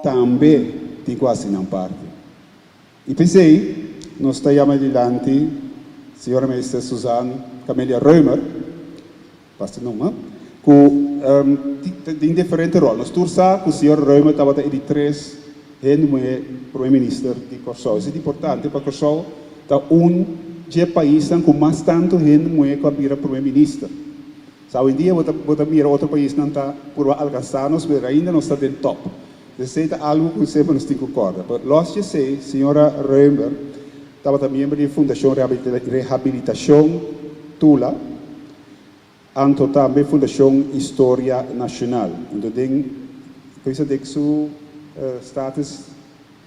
Tambe tin ku hasi nan parti. I p'esei nos ta yama dilanti Señora Minister Suzanne Camelia Römer, basta numa, ku tin diferente ròl. Nos tur sa ku Señor Römer tabata e di tres hende muhé Prome Minister di Kòrsou. Esei ta importante pa Kòrsou ta un dje paisnan ku mas tantu hende muhé ku a bira Prome Minister. Sa awendia bo ta bo ta mira otro paisnan ta purba alkansá nos pero ainda nos ta den top. Esei ta algu ku semper nos tin ku kòrda. Pero lòs dje esei señora Römer tabata miembro di Fundashon Rehabilitashon Tula. Anto tambe Fundashon Historia Nashonal. Anto den Krista den su status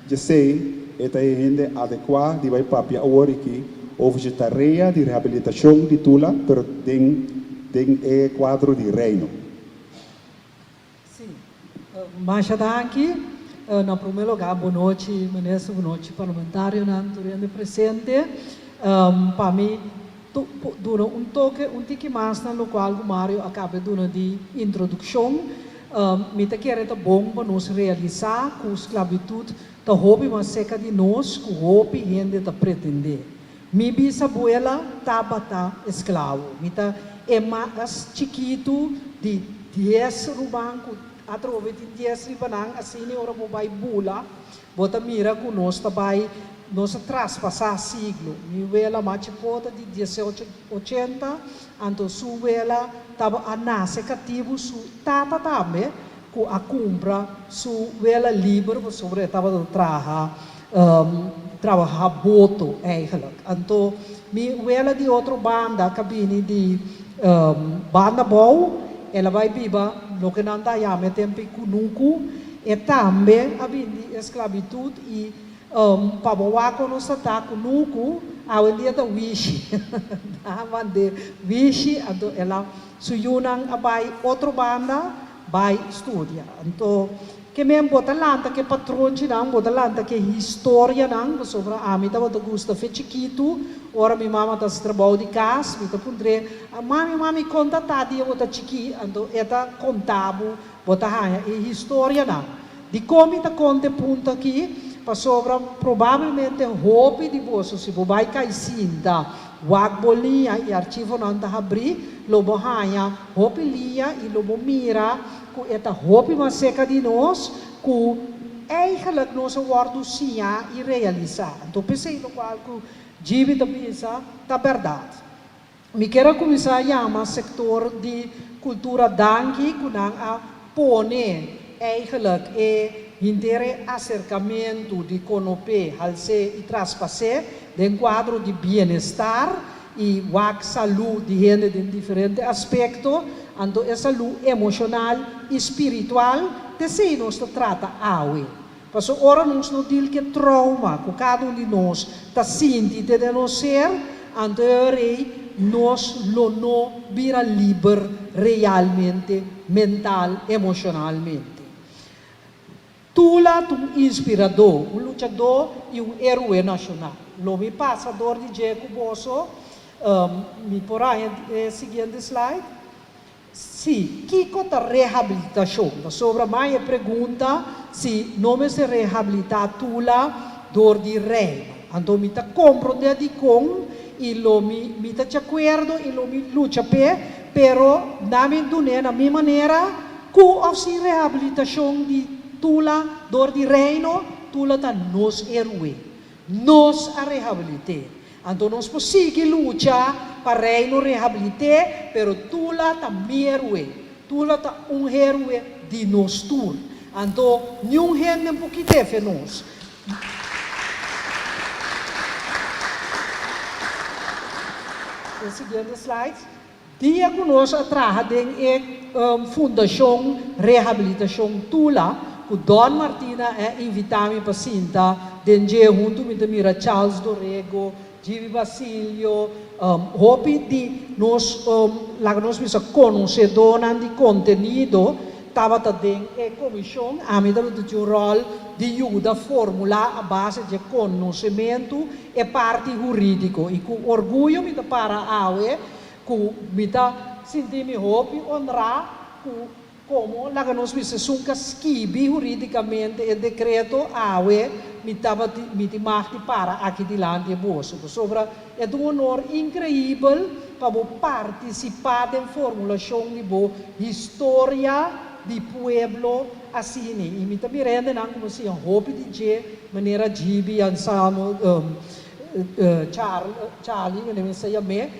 djesei e ta e hende adekuá di bai papia awor aki over dje tarea di rehabilitashon di Tula pero den den e kuadro di Reino. Sí. Masha danki. Na prome lugá bo nochi Minister, bo nochi parlamentarionan tur hende presente. Pa mi duna un toke un tiki mas na lokual ku Mario a kaba duna di introdukshon. Mi ta kere ta bon pa nos realisá ku sklabitut ta hopi mas seka di nos ku hopi hende ta pretendé. Mi bisabuela tabata esklabo. Mi ta e mas chikitu di dies ruman ku atrobe tin dies riba nan. Asina ora bo bai bula, bo ta mira ku nos ta bai, nos a traspasá siglo. Mi wela mas chikota di diesocho ochenta, anto su wela taba a nase katibu, su tata tambe ku a kumpra su wela liber pasobra e tabata traha trabaha boto eigenlijk. Anto mi wela di otro banda ka bini di banda bou, el a bai biba loke nan ta yama e tempo ei kunuku, e tambe a bini di esklabitut i pa bo wak kon nos ta ta kunuku awendia ta wishi nan a mand'é wishi anto el a su yunan a bai otro banda bai studia. Anto Ke men bo ta lanta ke patronchinan, bo ta lanta ke historianan, pasobra ami tabata gusta fe chikitu, ora mi mama ta hasi trabou di kas, mi ta puntr'é, Mami, mami, konta ta dia bo ta chikí? Anto e ta konta bo, bo ta haña e historianan. Dikon mi ta konta e punto akí? Pasobra probablemente hopi di boso, si bo bai kai sinta, wak bo liña i archivonan ta habrí, lo bo haña hopi liña i lo bo mira ku e ta hopi mas seka di nos ku eigenlijk nos a wòrdu siñá i realisá. Anto p'esei lokual ku Gibi ta bisa ta bèrdat. Mi kier a kuminsá yama sektor di kultura danki ku nan a pone eigenlijk e henter e aserkamentu di konopé, halsé i traspasé den kuadro di bienestar i wak salú di hende den diferente aspekto, anto e salú emoshonal i spiritual, t'esei nos ta trata awe. Paso ora nos no dil ku e trouma ku kada un di nos ta sinti te den nos ser, anto e ora ei nos lo no bira liber realmente, mental, emoshonalmente. Tula ta un inspiradó, un luchadó i un héroe nashonal. Lo mi pasa dor di dje ku boso. Mi por haña e siguiente slide? Sí, kiko ta rehabilitashon? Pasobra mai e pregunta si no mester rehabilitá Tula dor di Reino. Anto mi ta komprondé dikon i lo mi mi ta djakuerdo i lo mi lucha p'e, pero na mi dun'é na mi manera. Ku òf sin rehabilitashon di Tula dor di Reino, Tula ta nos héroe. Nos a rehabilit'é. Anto nos por sigui lucha pa Reino rehabilit'é, pero Tula ta mi héroe. Tula ta un héroe di nos tur. Anto niun hende por kit'é fe nos. E siguiente slide. Dia ku nos a traha den e Fundashon Rehabilitashon Tula, ku Don Martina a invitá mi pa sinta den dje huntu mi ta mira Charles Dorego, Gibi Basilio, hopi di nos laga nos bisa konosedónan di kontenido. tabata den e komishon, ami tabata tin un ròl di yuda formulá a base di konosementu e parti hurídiko. I ku orguyo mi ta para awe ku mi ta sinti mi hopi honrá ku komo laga nos bisa esun ku a skibi hurídikamente e dekreto awe mi tabata mi tin mag di para aki dilanti e boso. Pasobra e ta un honor inkreibel pa bo partisipá den formulashon di bo historia di pueblo asina. I mi ta mira hendenan ku mi siña hopi di dje, manera Gibi, Anselmo, Charlie, manera mi sa yam'é,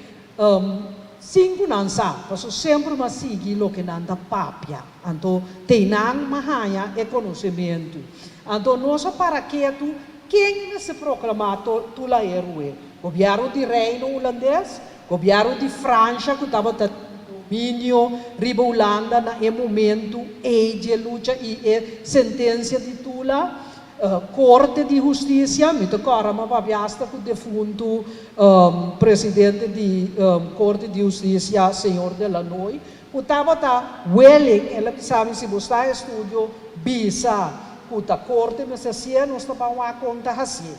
sin ku nan sa, pasobra semper mi a sigui loke nan ta papia. Anto te nan mi a haña e konosementu. Anto nos a para ketu ken mester proklamá Tula Héroe, gobièrnu di Reino Hulandes, gobièrnu di Fransha ku tabata dominio riba Hulanda na e momentu ei dje lucha i e sentensia di Tula, Korte di Hustisia, mi ta kòrda mi a papia asta ku defuntu presidente di Korte di Hustisia, señor De Lannoy, ku tabata willing, el a bisa mi si bo sta estudio bisa ku ta korte mester hasié, nos ta ban wak kon ta hasié.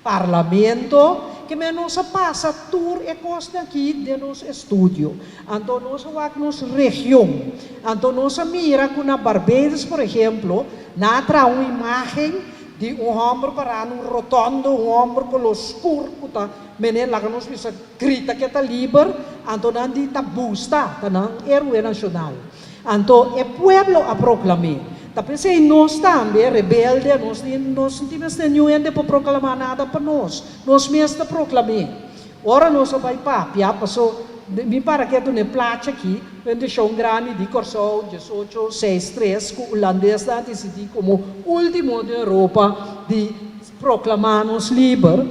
Parlamento, ke men nos a pasa tur e kosnan aki den nos estudio. Anto nos a wak nos region. Anto nos a mira ku na Barbados, por ehemplo, nan a traha un imagen di un hòmber pará na un rotondo, un hòmber koló skur ku ta mene laga nos bisa grita ke ta liber, anto nan di ta busta, ta nan héroe nashonal. Anto e pueblo a proklam'é. Ta p'esei nos tambe, rebelde, nos ni nos no tin mester niun hende por proklamá nada pa nos. Nos mes ta proklam'é. Ora nos a bai papia, paso mi para ketu n'e placha aki, bendishon grandi di Kòrsou, 18 6 3, ku hulandesnan a disidí komo último den Europa di proklamá nos liber.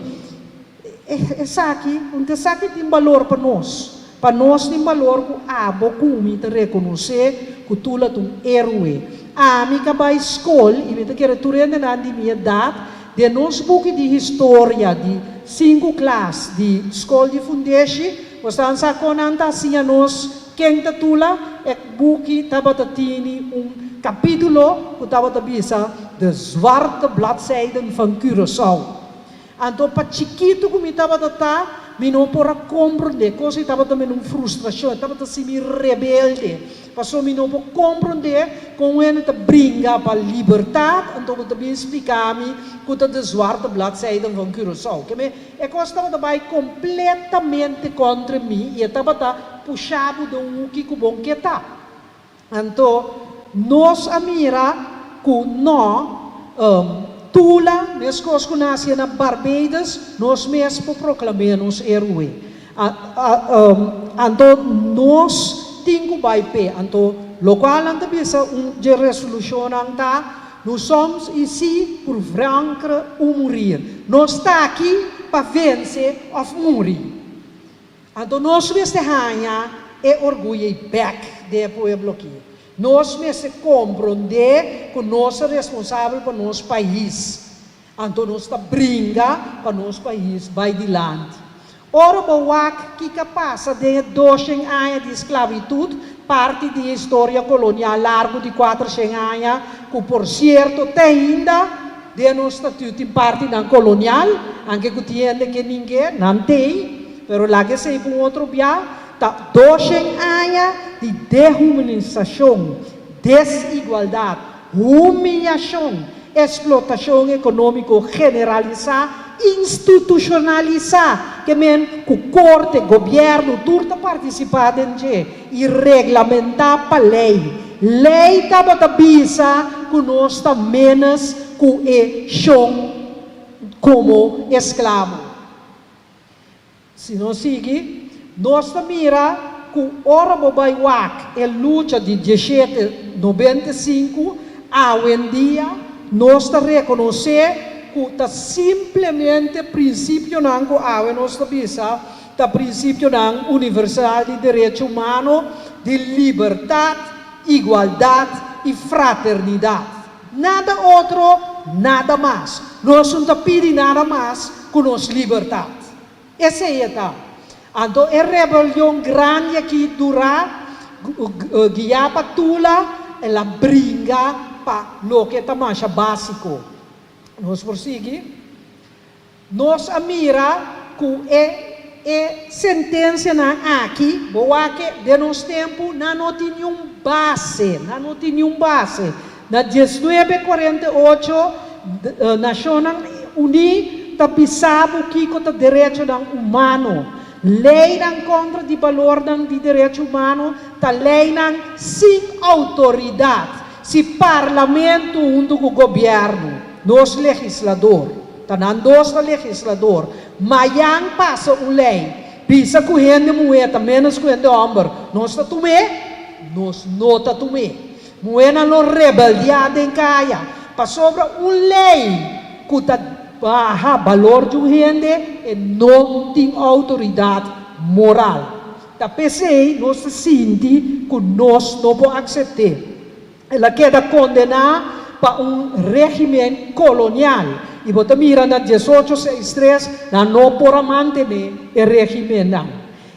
Esaki, un esaki tin balor pa nos. Pa nos tin balor ku abo ku mi ta rekonosé ku Tula ta un héroe. Ami ka bai skol i mi ta kere tur hendenan di mi edat den nos buki di historia di sinku klas di skol di fundeshi, bo sa sa kon nan ta siña nos ken ta Tula? E buki tabata tini un kapítulo ku tabata bisa De zwarte bladzijden van Curaçao. Anto pa chikitu ku mi tabata ta, mi no por a komprondé. Kos ei tabata mi un frustrashon, e tabata hasi mi rebelde. Pasobra mi no por komprondé kon un hende ta bringa pa libertat, anto bo ta bin splika mi ku ta de zwarte bladzijden van Curaçao. Ke me, e kos tabata bai kompletamente kontra mi i e tabata pusha bo den un huki ku bo ke ta. Anto nos a mira ku no Tula, meskos ku nasi na Barbados, nos mes por proklam'é nos héroe. Anto nos tin ku bai p'e. Anto lokual nan ta bisa un dje resolushonnan ta, Nous sommes ici pour vaincre ou mourir. Nos ta aki pa vense òf muri. Anto nos mester haña e orguyo ei bèk den e pueblo aki. Nos mester komprondé ku nos ta responsabel pa nos pais. Anto nos ta bringa pa nos pais bai dilanti. Ora bo wak kiko a pasa den e doshen aña di sklabitut, parti di e historia kolonial largu di kuatershen aña, ku por sierto te ainda den nos statut tin partinan kolonial, anke ku tin hende ke ning'é, nan t'ei. Pero laga esei pa un otro bia, ta doshen aña di dehumanisashon, desigualdat, humiyashon, eksplotashon ekonómiko generalisá, institushonalisá, ke men ku korte, gobièrnu, tur ta partisipá den dje i reglamentá pa lei. Lei tabata bisa ku nos ta ménos ku e shon komo esklabo. Si nos sigui, nos ta mira ku ora bo bai wak e lucha di 1795, awendia nos ta rekonosé ku ta simplemente prinsipionan ku awe nos ta bisa ta prinsipionan universal di derecho humano, di libertat, igualdat i fraternidat. Nada otro, nada mas. Nos no ta pidi nada mas ku nos libertat. Esei e ta. Anto e rebelion grandi aki durá, guiá pa Tula. El a bringa pa loke ta masha básiko. Nos por sigui. Nos a mira ku e e sentensianan aki, bo wak den nos tempu, nan no tin niun base, nan no tin niun base. Na 1948 Nashonnan Uní ta bisa bo kiko ta derechonan humano. Leinan kontra di balornan di derecho humano ta leinan sin outoridat. Si parlamento huntu ku gobièrnu, nos legislador, ta nan dos ta legislador, mayan pasa un lei bisa ku hende muhé ta ménos ku hende hòmber, nos ta tum'é? Nos no ta tum'é. Muhénan lo rebeldiá den kaya pasobra un lei ku ta baha balor di un hende e no tin outoridat moral. Ta p'esei nos ta sinti ku nos no por aksept'é. El a keda kondená pa un régimen kolonial i bo ta mira na 1863 nan no por a mantené e régimennan.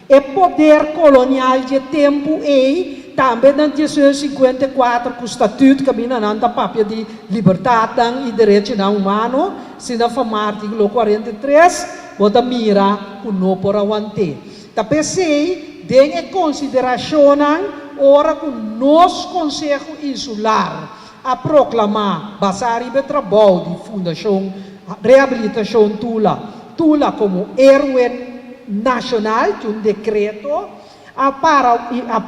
E poder kolonial dje tempu ei, tambe na 1854 ku Statut kaminda nan ta papia di libertatnan i derechinan humano, asina famá artíkulo 43, bo ta mira ku no por a want'é. Ta p'esei den e konsiderashonnan ora ku nos Konseho Insular a proklamá basá riba e trabou di Fundashon Rehabilitashon Tula Tula komo Héroe Nashonal, ki un dekreto, a para i a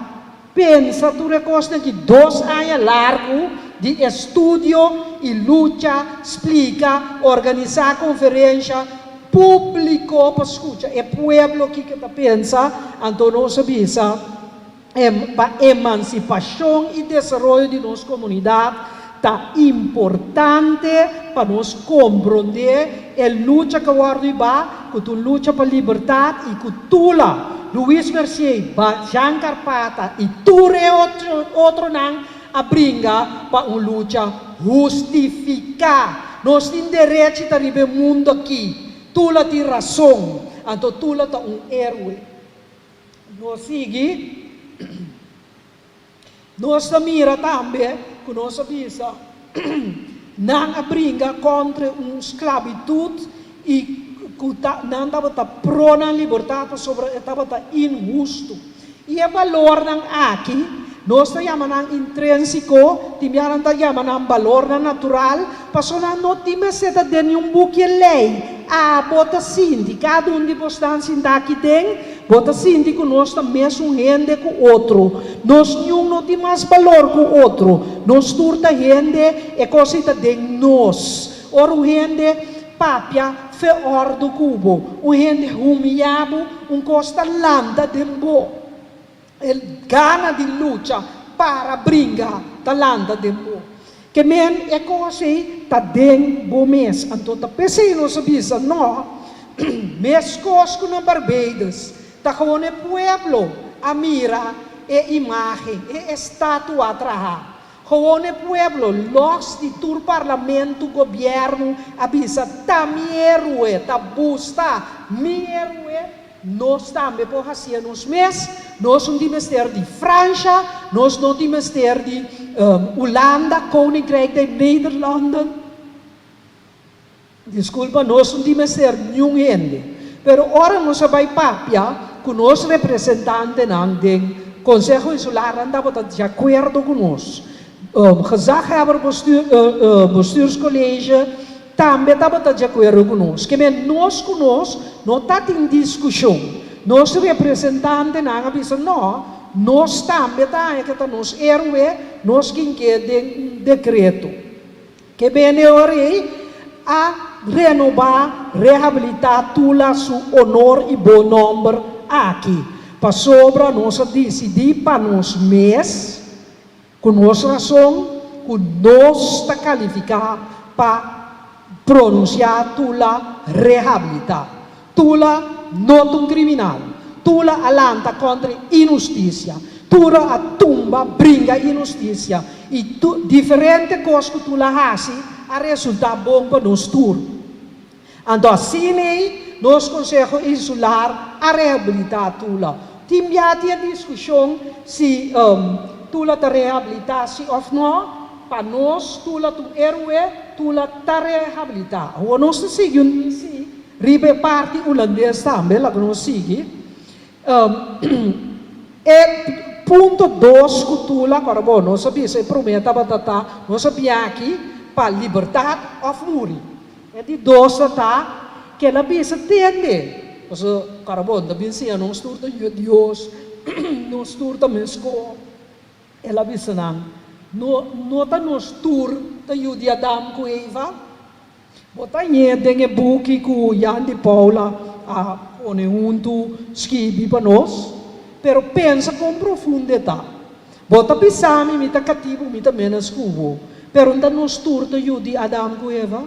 pensa tur e kosnan ki dos aña largu di estudio i lucha, splika, organisá konferensha públiko pa skucha e pueblo kiko ta pensa, anto nos a bisa, Pa emansipashon i desaroyo di nos komunidat ta importante pa nos komprondé e lucha ku a wòrdu hibá, ku ta un lucha pa libertat i ku Tula, Louis Mercier, Jean Karpata i tur e otronan a bringa pa un lucha hustifiká. Nos tin derechi ta riba e mundu akí. Tula tin rason, anto Tula ta un héroe. Nos sigui, nos ta mira tambe ku nos a bisa nan a bringa kontra un sklabitut i ku ta nan tabata pro nan libertat pasobra e tabata inhustu. I e balornan aki nos ta yama nan intrénsiko, tin bia nan ta yama nan balornan natural, pasobra nan no tin mester ta den niun buki e lei. Abo ta sinti, kada un di bosnan sinta aki den, bo ta sinti ku nos ta mesun hende ku otro. Nos niun no tin mas balor ku otro. Nos tur ta hende, e kos ei ta den nos. Ora un hende papia fe òrdu ku bo, un hende humiyá bo, un kos ta lanta den bo. E gana di lucha para bringa ta lanta den bo. Ke men e kos ei ta den bo mes. Anto ta p'esei nos a bisa, no, meskos ku na Barbados, ta gewoon e pueblo a mira e imagen, e estatua traha. Gewoon e pueblo, los di tur parlamento, gobierno, a bisa ta mi héroe, ta busta mi héroe. Nos tambe por hacié nos mes. Nos no tin mester di Francia, nos no tin mester di Hulanda, Koninkrijk der Nederlanden. Disculpa, nos no tin mester niun hende. Pero ora nos a bay papia cu nos representantenan den Conseho Insular, nan tabata di acuerdo cu nos. Gezaghebber Bestuurscollege tambe tabata di akuerdo ku nos. Ke men nos ku nos no ta tin diskushon. Nos representantenan a bisa no, nos tambe ta haña ke ta nos héroe, nos kin ke den un dekreto. Ke men e ora ei a renobá, rehabilitá Tula su honor i bon nòmber aki, pasobra nos a disidí pa nos mes, Ku nos rason ku nos ta kalifiká pa pronunsiá Tula rehabilitá. Tula no ta un kriminal. Tula a lanta kontra inhustisia. Tula a tumba, bringa inhustisia. I diferente kos ku Tula hasi a resultá bon pa nos tur. Anto asina ei nos Konseho Insular a rehabilitá Tula. Tin bia tin e diskushon si. Tula ta rehabilitá si òf nò? Pa nos, Tula ta un héroe, Tula ta rehabilitá. Awor nos ta sigui un si riba e parti hulandes tambe, laga nos sigui. E punto dos ku Tula, kòrda bo, nos a bisa e promé tabata ta nos a bia aki pa libertat òf muri. E di dos ta ta ku el a bisa tende, pasobra kòrda bo, no ta bin siña nos tur ta yu Dios, nos tur ta meskos. El a bisa nan, No, no ta nos tur ta yu di Adam ku Eva? Bo ta ñe den e buki ku Jan di Paula a pone huntu skibi pa nos? Pero pensa kon profundo e ta. Bo ta bisa mi, mi ta katibu, mi ta ménos ku bo. Pero n'ta nos tur ta yu di Adam ku Eva?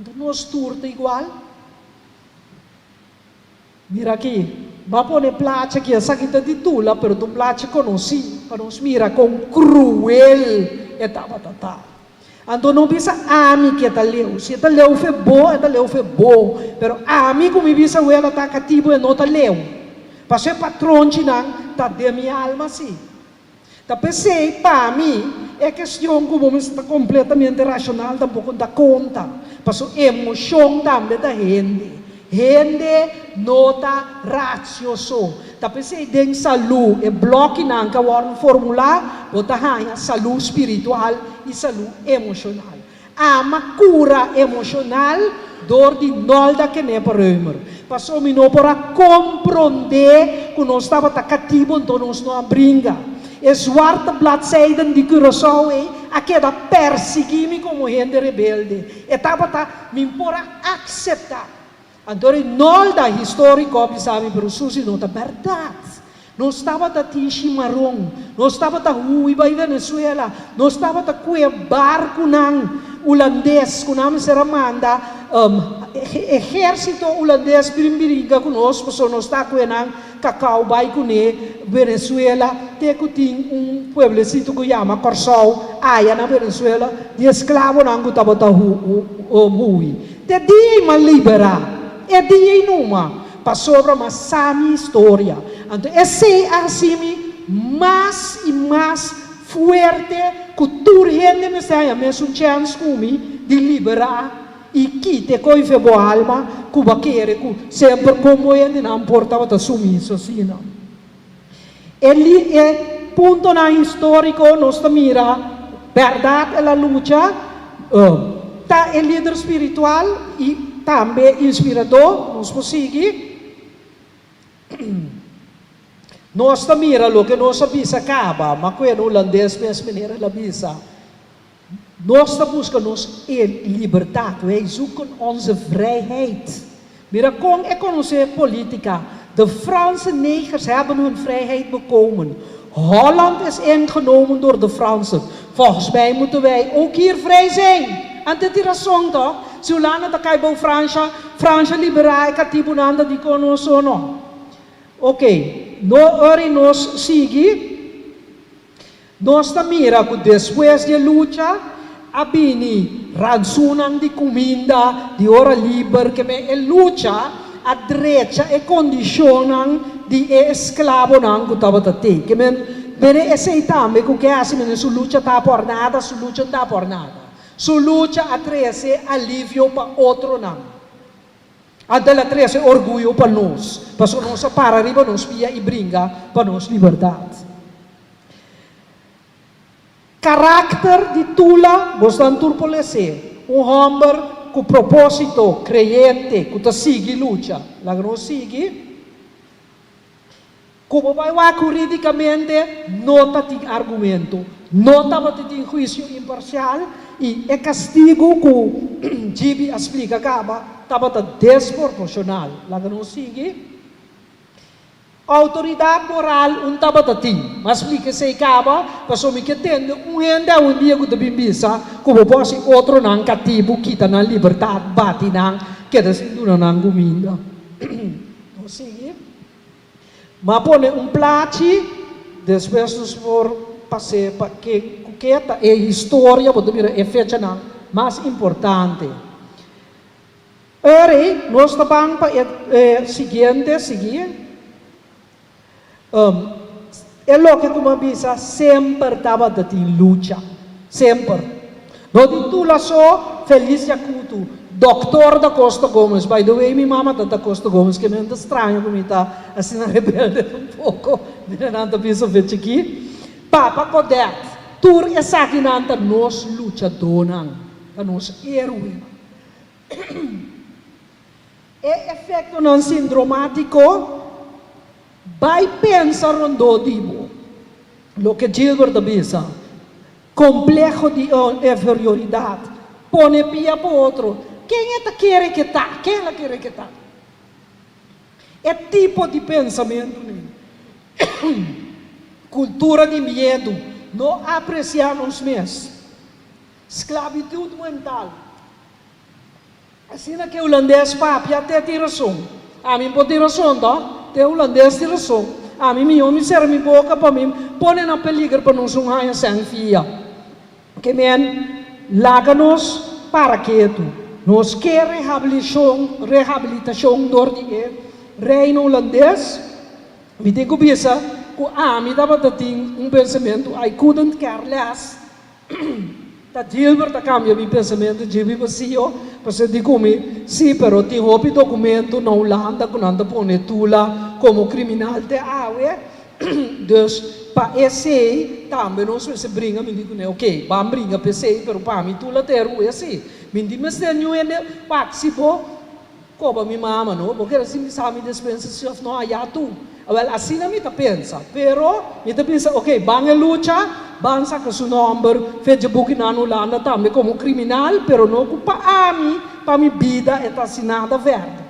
N'ta nos tur ta igual? Mira aki, bo a pone plachi aki, esaki ta di Tula, pero ta un plachi konosí, pa nos mira kon kruel e tabata ta. Anto no bisa ami ku e ta leu, si e ta leu fe bo, e ta leu fe bo, pero ami ku mi bisa wela ta katibu e no ta leu, pasobra e patronchinan ta den mi alma si. Ta p'esei, pa mi, e kestion ku bo mester ta kompletamente rashonal tampoko no ta konta, pasobra emoshon tambe ta hende. Hende no ta ratio so. Ta p'esei den salú e blòkinan ka wòrdu formulá, bo ta haña salú spiritual i salú emoshonal. Ama kura emoshonal dor di Nolda Kenepa-Römer. Paso mi no por a komprondé ku nos tabata katibu anto nos no a bringa. E zwarte bladzijden di Curaçao ei a keda persiguí mi komo hende rebelde. E tabata mi por a akseptá. Anto Rinolda historico a bisa mi, pero Susi no ta berdad. Nos tabata tin shimaron, nos tabata hui bai Venezuela, nos tabata kue barkunan hulandes ku nan mester a manda ehersito hulandes bin bringa ku nos pasobra nos ta kue nan kakao bai kuné Venezuela te ku tin un pueblecito ku yama Kòrsou aya na Venezuela di esklabonan ku tabata hui. Te dia ei m'a liberá, e dia ei numa, pasobra m'a sa mi historia. Anto esei a hasi mi mas i mas fuerte ku tur hende mester haña mesun chèns ku mi di liberá i kita e koi fe bo alma ku bo a kere ku semper kon bo hendenan por tabata sumiso asina. E e puntonan históriko nos ta mira bèrdat el a lucha, ta e lider spiritual i tambe inspiradó. Nos por sigui. Nos ta mira loke nos a bisa kaba, ma ku e hulandes mes manera el a bisa. Nos ta buska nos e libertat, wij zoeken onze vrijheid. Mira kon e konosé polítika, De Franse negers hebben hun vrijheid bekomen. Holland is ingenomen door de Fransen. Volgens mij moeten wij ook hier vrij zijn. Anto e tin rason toch? Si Hulanda ta kai bou Fransha, Fransha liberá e katibunan ta dikon nos so no? Oké, no ora nos sigui. Nos ta mira ku despues di e lucha a bini ransunan di kuminda di ora liber ke men e lucha a drecha e kondishonnan di e esklabonan ku tabata te. Ke men bene esei tambe ku ke hasi mene su lucha ta por nada, su lucha no ta por nada. Su lucha a trese alivio pa otronan. Anto el a trese orguyo pa nos, pasobra nos a para riba nos pia i bringa pa nos libertat. Karakter di Tula, Bosnan tur por les'é. Un hòmber ku propósito, kreyente, ku ta sigui lucha. Laga nos sigui. Ku bo bai wak hurídikamente no ta tin argumento, no tabata tin huisio imparsial i e kastigu ku Gibi a splika kaba tabata desproporshonal. Laga nos sigui. Outoridat moral un tabata tin. M'a splika esei kaba pasobra mi ke tende un hende awendia ku ta bin bisa ku bo por hasi otronan katibu, kita nan libertat, bati nan, keda sin duna nan kuminda. Nos sigui. M'a pone un plachi, despues nos por pas'é pa ken ku ke ta e historia, bo ta mira e fechanan mas importante. Ori, nos ta ban pa e siguiente, sigui. E loke ku mi a bisa, semper tabata tin lucha. Semper. No di Tula so, Felicia Kutu, Doctor da Costa Gomez, by the way mi mama ta da Costa Gomez, ke mi ta straño ku mi ta asina rebelde un poko, mira nan ta bisa fe chikí. Papa Godett, tur esakinan ta nos luchadónan, ta nos héroenan. E efektonan sindromátiko bai pensa rondó di bo. Loke Gilbert ta bisa, Kompleho di inferioridat, pone pia pa otro. Ken e ta kere ke ta? Ken el a kere ke ta? E tipo di pensamentunan, kultura di miedu, no apresiá nos mes, sklabitut mental. Asina ke hulandes papia te tin rason. Ami por tin rason to? Te hulandes tin rason. Ami mihó mi sera mi boka pa mi pone na peliger pa nos un haña sèn fia. Ke men laga nos para ketu. Nos ke rehabilishon, rehabilitashon dor di e Reino Hulandes. Mi tin ku bisa ku ami tabata tin un pensamentu I couldn't care less. Ta Gilbert a cambia mi pensamento djibi vacío, pasobra di cu mi, sí, pero tin hopi documento na Hulanda cu nan ta pone Tula como criminal te awe, dus pa esey tambe nos mester bringa, mi di cune, ok, ban bringa pa esey, pero pa mi Tula ta e rue sí, mi di mester niun hende, wak, si bo Koba mi mama no, bo kere si mi sa mi despensa si of no aya tu. Awel asina mi ta pensa, pero mi ta bisa ok ban e lucha, ban saka su nomber fecha buki nan Hulanda tambe komo kriminal, pero no ku pa ami, pa mi bida e ta hasi nada verde.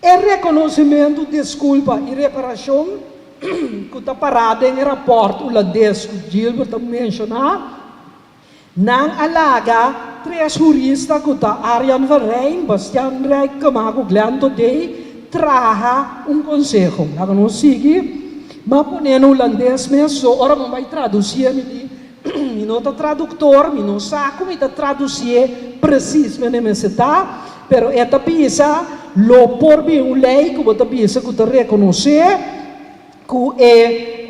E rekonosimentu, diskulpa i reparashon ku ta pará den e rapòrt hulandes ku Gilbert a menshoná, Nan a laga tres hurista ku ta Arjan van Rijn, Bastiaan Rijkema ku Glenn Todey traha un konseho. Laga nos sigui. M'a pone na hulandes mes, so ora mi bai tradusié mi di, mi no ta traduktor, mi no sa ku mi ta tradusié presis mene mester ta, pero e ta bisa lo por bin un lei ku bo ta bisa ku ta rekonosé Ku e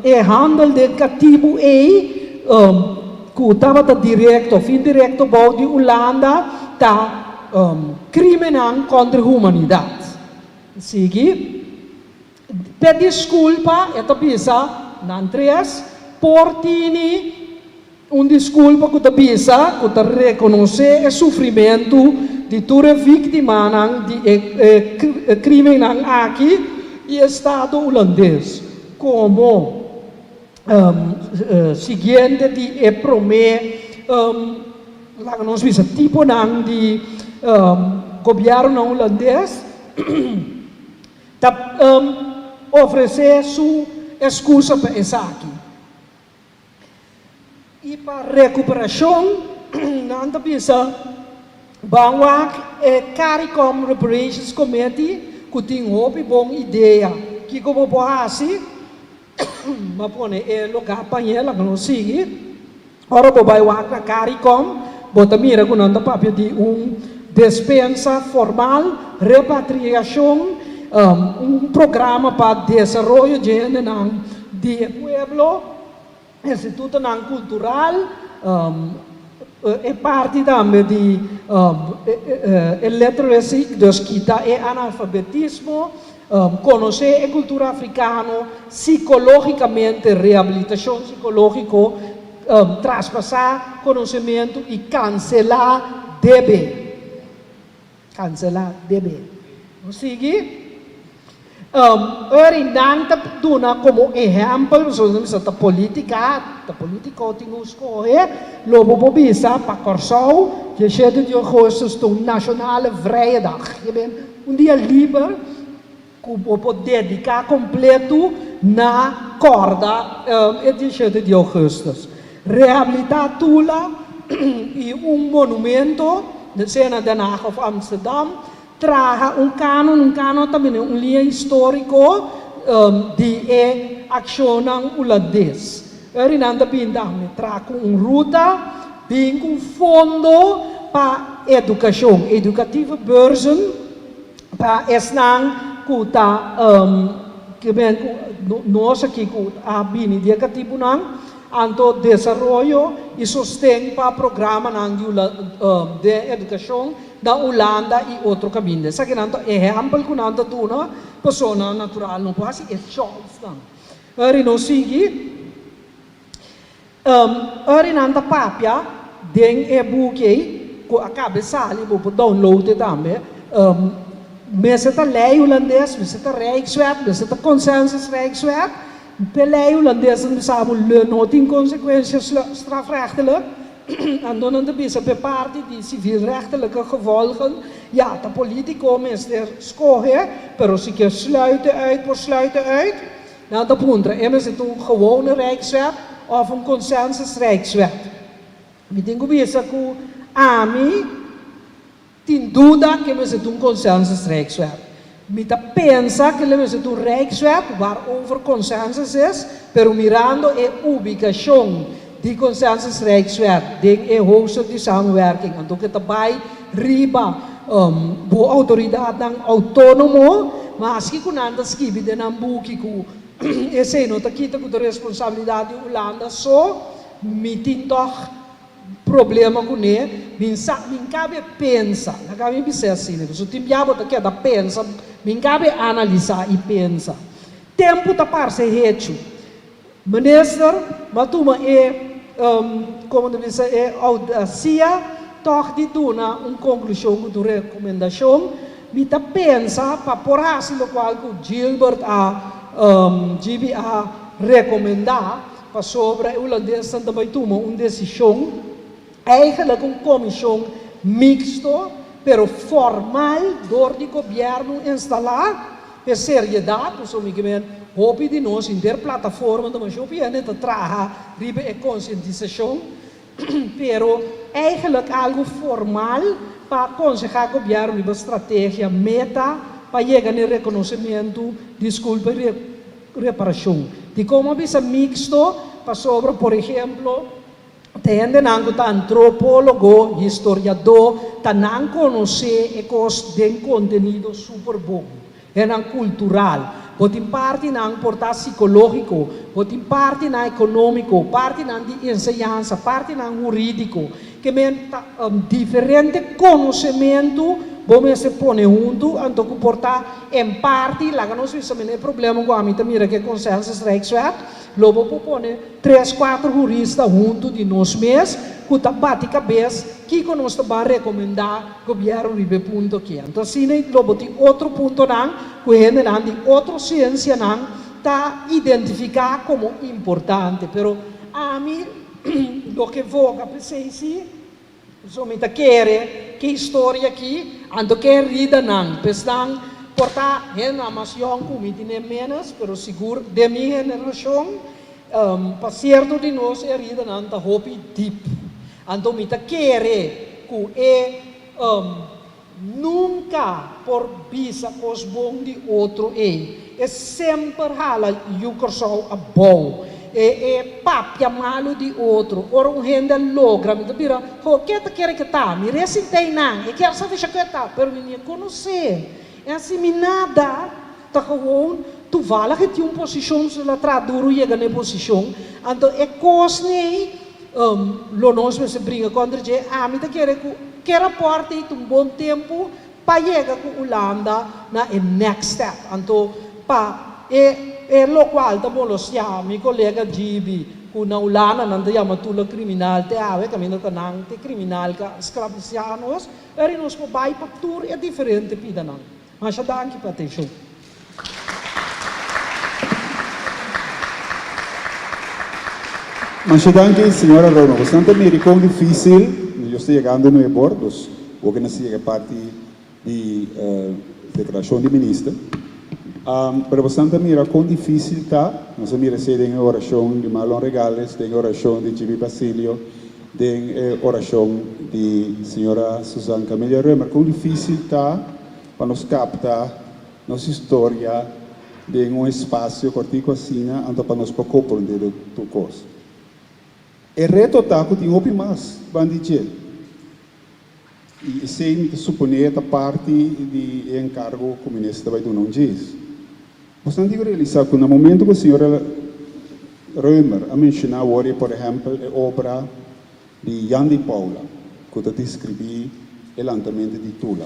e handel den katibu ei ku tabata direkto of indirekto bou di Hulanda ta krimennan kontra humanidat. Sigui. P'e diskulpa e ta bisa nan tres por tini Un diskulpa ku ta bisa ku ta rekonosé e sufrimentu di tur e víktimanan di e krímennan aki i Estado Hulandes komo siguiente di e promé laga nos bisa tiponan di gobièrnunan hulandes ta ofresé su eskusa pa esaki. I pa rekuperashon nan ta bisa ban wak e Caricom Reparations Committee ku tin hopi bon idea kiko bo por hasi. Bo a pone e lugá pañe laga nos sigui. Ora bo bai wak na Caricom bo ta mira ku nan ta papia di un despensa formal, repatriashon, un programa pa desaroyo dje hendenan di e pueblo, institutonan kultural, e parti tambe di e literacy, dus kita e analfabetismo, konosé e kultura afrikano sikológikamente, rehabilitashon sikológiko, traspasá konosementu i kanselá debe. Kanselá debe. Nos sigui. Eri nan ta duna komo ehèmpel, pasobra nan bisa ta polítika, ta polítiko tin ku skohe, lo bo por bisa pa Kòrsou, dieshete di ougùstùs ta un nashonale vrije dag. Je ben un dia liber ku bo por dediká kompletu na kòrda e dieshete di ougùstùs. Rehabilitá Tula i un monumento, sea na Den Haag òf Amsterdam, Traha un kanon, un kanon ta bini un liña históriko di e akshonnan hulandes. Eri nan ta bin tambe traha ku un ruta, bin ku un fondo pa edukashon, edukatieve beurzen, pa esnan ku ta. Ke men ku nos aki ku a bini di e katibunan, anto desaroyo i sosten pa programanan di den edukashon na Hulanda i otro kaminda. Esakinan ta ehèmpel ku nan ta duna personanan natural no por hasi e chòisnan. Ora nos sigui, ora nan ta papia den e buki ei ku a kaba e sali, bo por download e tambe, mester ta lei hulandes, mester ta Rijkswet, mester ta consensus Rijkswet. P'e lei hulandes nan bisa bo lo no tin konsekuensia strafrechtelijk, anto nan ta bisa p'e parti di civilrechtelijke gevolgen, ya, ta politico mester skohe, pero si ke sluit e uit por sluit e uit. Nan ta puntra, e mester ta un gewone Rijkswet of un consensus Rijkswet? Mi tin ku bisa ku ami tin duda ku e mester ta un consensus Rijkswet. Mi ta pensa ku e mester ta un Rijkswet waarover consensus is, pero mirando e ubikashon di consensus Rijkswet den e hoofdstuk di samenwerking, anto ku e ta bai riba bo outoridatnan outónomo, maske ku nan ta skibi den nan buki ku esei no ta kita ku ta responsabilidat di Hulanda so, mi tin tòg problema kuné, mi sa, mi kabe pensa, laga mi bis'é asina, pasobra tin bia bo ta keda pensa, mi kabe analisá i pensa. Tempu ta parse hechu. Minister, m'a tuma e, komo ta bisa, e oudasia tòg di duna un konklushon ku tur rekomendashon. Mi ta pensa pa por hasi lokual ku Gilbert a, GB a rekomendá, pasobra e hulandesnan ta bai tuma un desishon, eigenlijk un komishon miksto, pero formal dor di gobièrnu instalá. E seriedat, pasobra mi ke men hopi di nos henter plataforma ta masha hopi hende ta traha riba e konsientisashon, pero eigenlijk algu formal pa konsehá gobièrnu riba strategia, meta pa yega na e rekonosementu, diskulpa i reparashon. Dikon a bisa miksto? Pasobra por ehemplo, Ta hendenan ku ta antropólogo, historiadó, ta nan konosé e kos den kontenido super bon. Hendenan kultural. Bo tin partinan por ta sikológiko, bo tin partinan ekonómiko, partinan di enseñansa, partinan hurídiko. Ke men ta diferente konosementu bo mester pone huntu, anto ku por ta en parti, laga nos bisa men e problema ku ami ta mira ku e Consensus Rijkswet, Lo bo por pone tres kuater hurista huntu di nos mes ku ta bati kabes kiko nos ta ban rekomendá gobièrnu riba e punto aki. Anto asina lo bo tin otro puntonan ku hendenan di otro siensianan ta identifiká komo importante. Pero ami loke voga p'esei si. So mi ta kere ke historia aki, anto ke heridanan, pesnan por ta hendenan mas yòn ku mi tine ménos, pero sigur den mi generashon, pa sierto di nos e heridanan ta hopi dip. Anto mi ta kere ku e Nunka por bisa kos bon di otro ei. E semper hala yu Kòrsou abou. E e papia malu di otro. Ora un hende a logra, mi ta bira, ho, ke ta kere ke ta? Mi resintei nan. E kier sa fisha ke ta, pero mi ni e konosé. E hasi mi nada. Ta gewoon toevallig e tin un posishon, su la traha duru yega na e posishon. Anto e kosnan ei lo nos mester bringa kontra dje. Ami ta kere ku ke rapòrt ei ta un bon tempu pa yega ku Hulanda na e next step. Anto pa e e lokual ta molostiá mi kolega Gibi ku na Hulanda nan ta yama tula kriminal te awe kaminda ta nan te kriminal ka sklabisiá nos, pero nos por bai pa tur e diferente pidanan. Masha danki pa atenshon. Masha danki señora Roma. Bosnan ta mira kon dificil, yo sta yegando nu e bord, dus bo ke na siga e parti di declaracion di minister. Pero bosnan ta mira kon dificil ta, nos a mira esey den e oracion di Marlon Regales, den e oracion di Jimmy Basilio, den e oracion di señora Susan Camelia Römer, kon dificil ta pa nos capta nos historia den un espacio cortico asina, anto pa nos por comprende de tur cos. E reto ta cu tin hopi mas ban di dje, y esey mi ta supone ta parti di e encargo cu minister ta bay duna un djis. Boso tin ku realisá ku na momento ku señora Römer a menshoná awor, por ehèmpel, e obra di Jan di Paula, ku ta deskribí e lantamentu di Tula,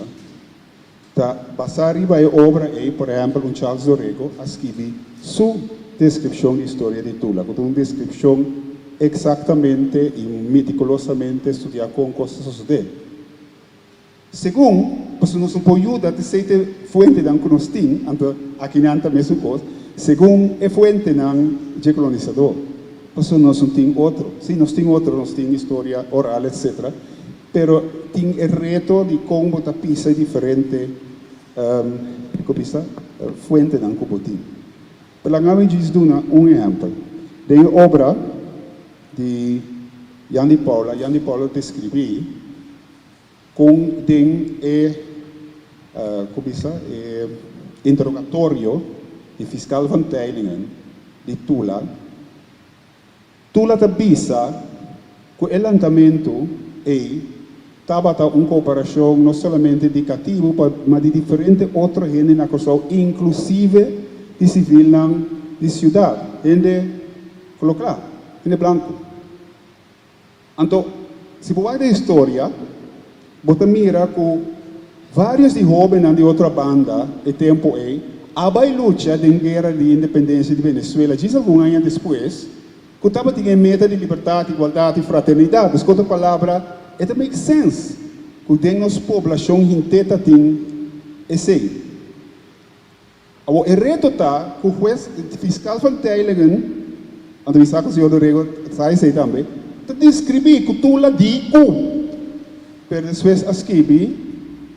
ta basá riba e obra ei, por ehèmpel, un Charles do Rego a skirbi su deskripshon di historia di Tula, ku ta un deskripshon eksaktamente i metikulosamente studiá kon kos ta sosodé. Segun, pasobra nos no por yuda te sete fuentenan ku nos tin, anto akinan ta mesun kos, segun e fuentenan dje kolonisadó, pasobra nos no tin otro. Sí, nos tin otro, nos tin historia oral, etcetera, pero tin e reto di kon bo ta pisa e diferente, ku bisa, fuentenan ku bo tin. Pero laga mi djis duna un ehèmpel. Den e obra di Jan di Paula, Jan di Paula deskribí Kon den e ku bisa e interrogatorio di Fiskal Van Teylingen di Tula, Tula ta bisa ku e lantamentu ei tabata un kooperashon no solamente di katibu ma di diferente otro hende na Kòrsou inklusive di sivilnan di siudat, hende koló kla, hende blanku. Anto, si bo wak den historia, bo ta mira ku vários di hóbennan di otro banda e tempu ei a bai lucha den guera di independensia di Venezuela djis algun aña despues, ku tabatin e meta di libertat, igualdat i fraternidat. Dus ku otro palabra, e ta make sense ku den nos poblashon hint'é ta tin esei. Awor e reto ta ku hues fiskal van Teylingen, anto mi sa ku señor Dorego sa esei tambe, ta deskribí ku Tula di ku, pero despues a skibi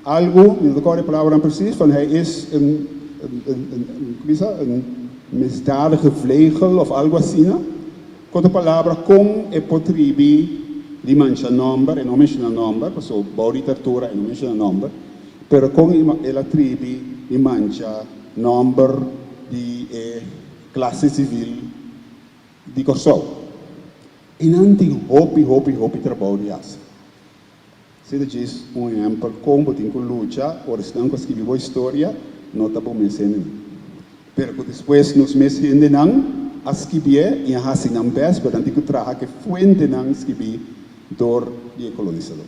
algu, mi no ta kòrda e palabranan presis, van hij is een, een, een, ku bisa, een misdadige vlegel òf algu asina. Ku otro palabra, kon e por tribi di mancha nòmber, e no menshoná nòmber, pasobra bou di tortura e no menshoná nòmber, Pero kon el a tribi di mancha nòmber di e klase sivil di Kòrsou? I nan tin hopi, hopi, hopi trabou di hasi. Si ta djis un ehèmpel kon bo tin ku lucha ora esnan ku a skibi bo historia no ta bo mes hendenan. Pero ku despues nos mes hendenan a skibié i a hasi nan bèst, pero nan tin ku traha ku e fuentenan skibí dor di e kolonisadó.